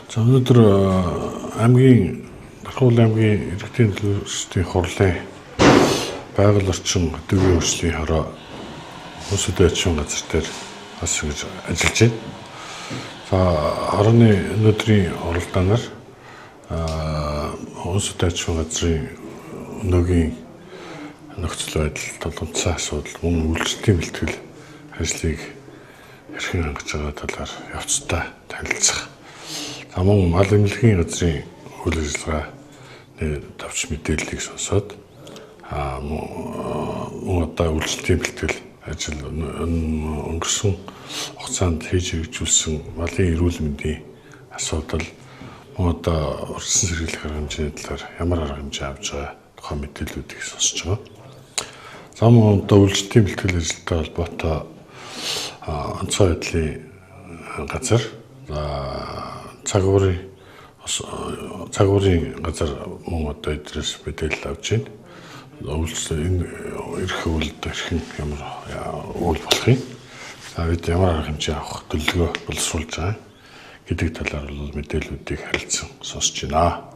За, өнөөдөр аймгийн Дархуул аймгийн иргэдийн төлөөлөгчдийн хурлын байгаль орчин хөдөөгийн хөгжлийн хороо өнсөдөө аж ахуйн газар дээр бас ингэж ажиллаж байна. За, хорооны өнөөдрийн уралдаанаар өнсөдөө аж ахуйн газрын өнөөгийн нөхцөл байдал, тулгамдсан асуудал, мөн үйлчлэлийн бэлтгэл ажлыг хэрхэн хангаж байгаа талаар явцдаа танилцах. За, мөн мал эмнэлгийн газрын үйл ажиллагааны товч мэдээллийг сонсоод мөн одоо үйлчлэлийн бэлтгэл ажил өнгөрсөн хугацаанд хийж хэрэгжүүлсэн малын эрүүл мэндийн асуудал, мөн одоо урьдчилан сэргийлэх арга хэмжээний талаар ямар арга хэмжээ авч байгаа тухай мэдээллүүдийг сонсож байгаа. За, мөн одоо үйлчлэлийн бэлтгэл ажилтай холбоотой онцгой байдлын газар, за, цагуурын газар мөн одоо эдрээс мэдээлэл авч байна. Үйлчлэл энэ ирэх үйл хэрхэн ямар үйл болох юм. За, бид ямар арга хэмжээ авах төлөвлөгөө боловсруулж байгаа гэдэг талаар бол мэдээллүүдийг харилцан сонсож байна.